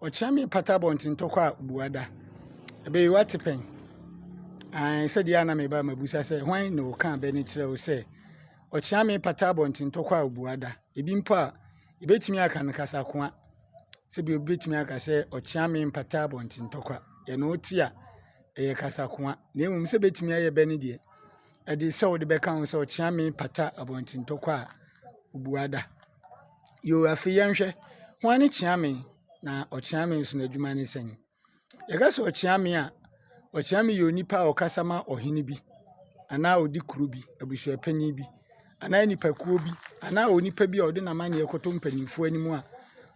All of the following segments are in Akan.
Ɔkyea me pata abɔntentɔkwa a obua da. Ɛbɛyɛ woate pɛn? Ae, sɛdeɛ a na meba mabusa sɛ hwan na ɔka bɛ no kyerɛ wo sɛ ɔkyea me pata abɔntentɔkwa a obua da. Ebi mpo a, yɛbɛtumi aka no kasakoa. Sɛbi obi bɛtumi aka sɛ ɔkyea me mpata abɔntentɔkwa. Ɛno wote a, ɛyɛ kasakoa. Na mmom sɛ bɛtumi ayɛ bɛ no deɛ, ɛde sɛ wode bɛka ho sɛ ɔkyea me pata abɔntentɔkwa a obua da. Yoo, afei yɛnhwɛ, hwan ne kyeame na ɔkyeame nso n'adwuma ne sɛn? Yɛka sɛ ɔkyeame a, ɔkyeame yɛ onipa a ɔkasa ma ɔhene bi anaa ɔdi kuro bi, abusuapanin bi anaa nipakuo bi anaa onipa bi a ɔde n'amanneɛ kɔto mpanimfoɔ anim a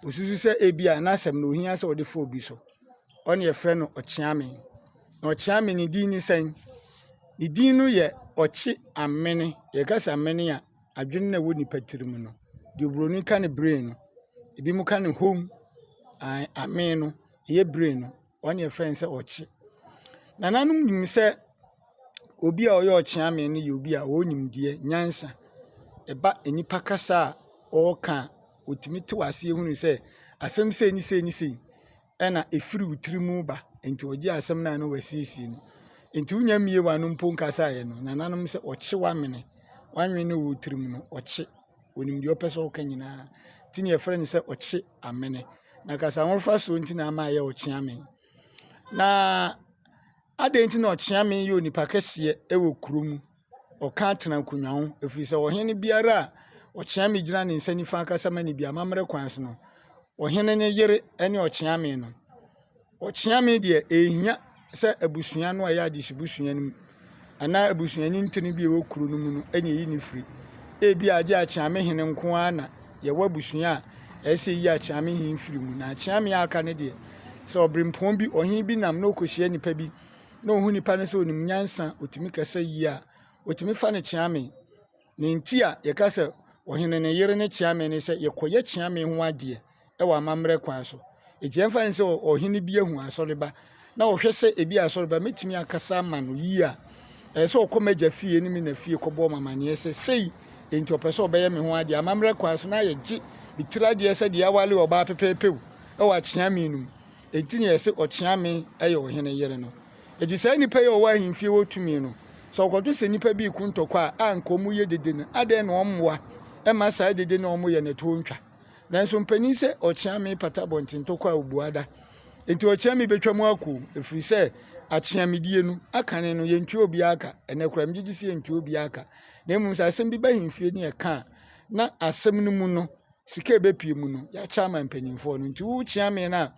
ɔsusu sɛ ebi a n'asɛm no ohia sɛ ɔde fa obi so. Ɔne yɛfrɛ no ɔkyeame. Na ɔkyeame ne din ne sɛn? Ne din no yɛ Ɔkye Amene. Yɛka sɛ amene a, adwene no a ɛwɔ nipa tirim no, deɛ oburoni ka no brain no, ebinom ka no home, amene no, ɛyɛ brain no, ɔno na yɛfrɛ no sɛ ɔkye. Nananom nim sɛ obi a ɔyɛ ɔkyeame no yɛ obi a ɔwɔ nimdeɛ, nyansa. Ɛba nnipa kasa a ɔreka a, ɔtumi te aseɛ hunu sɛ asɛm sei ne sei ne sei ɛna ɛfiri wo tirim ba. Nti ɔgye asɛm no a na wasiesie no. Nti wonya mmie w'ano mpo nkasaeɛ no, nananom sɛ ɔkye w'amene. W'anwene no wɔ wo tirim no, ɔkye. Onim deɛ ɔpɛ sɛ ɔka nyinaa. Nti na yɛfrɛ no sɛ ɔkye amene. Na kasahofa nti na ama ayɛ ɔkyeame. Na adɛn nti na ɔkyeame yɛ onipa kɛseɛ wɔ kuro mu? Ɔka atena akonnwa ho ɛfiri sɛ ɔhene biara a ɔkyeame gyina ne nsa nifa akasa ma no bi amammerɛ kwan so no, ɔhene ne yere ne ɔkyeame no. Ɔkyeame deɛ ɛhia sɛ abusua no a ɛyɛ adehyebusua no mu anaa abusuani ntini bi a ɛwɔ kuro no mu no ɛna ɛyi ne firi. Ebi a agye akyeame hene nko ara na yɛwɔ abusua a ɛsɛ sɛ yi akyeame hene firi mu. Na akyeame a aka no deɛ, sɛ ɔberempɔn bi, ɔhene bi nam na ɔkɔhyia nipa bi na ɔhu nipa no sɛ onim nyansa, ɔtumi kasa yie a, ɔtumi fa no kyeame. Ne nti a yɛka sɛ ɔhene ne yere ne kyeame ne sɛ yɛkɔyɛ kyeame ho adeɛ wɔ amammerɛ kwan so. Nti yɛmfa no sɛ ɔhene bi ahu asɔreba na ɔhwɛ sɛ ebi asɔreba mɛtumi akasa ama no yie a, ɛyɛ sɛ ɔkɔ m'agya fie ne me na fie kɔbɔ ɔmo sɛ sei nti ɔpɛ sɛ ɔbɛyɛ me ho adeɛ amammerɛ kwan so na yɛgye me tiri adeɛ sɛ deɛ awale ɔbaa pɛpɛɛpɛw ɛwɔ akyeame no mu. Nti na yɛsɛ ɔkyeame yɛ ɔhene yere no. Enti saa nipa yi a ɔwɔ ahemfie wɔ tumi no, sɛ ɔkɔto sɛ nipa bi reko ntɔkwa a, anka wɔn yɛ dede no, adɛn na ɔmmoa ɛma saa dede no a wɔyɛ no ɛtoɔ ntwa? Nanso mpanin sɛ ɔkyeame pata abɔnten ntɔkwa a obua da. Enti ɔkyeame bɛtwa mu akɔ, ɛfiri sɛ akyeamedie no, akane no, yɛntua obiara ka. Ɛnɛ koraa megye di sɛ yɛntua obiara ka. Na mmom sɛ asɛm bi ba ahemfie ne yɛka a, na asɛm no mu no, sika a ɛbɛpue mu no, yɛakyɛ ama mpanimfoɔ no. Nti wo kyeame no a,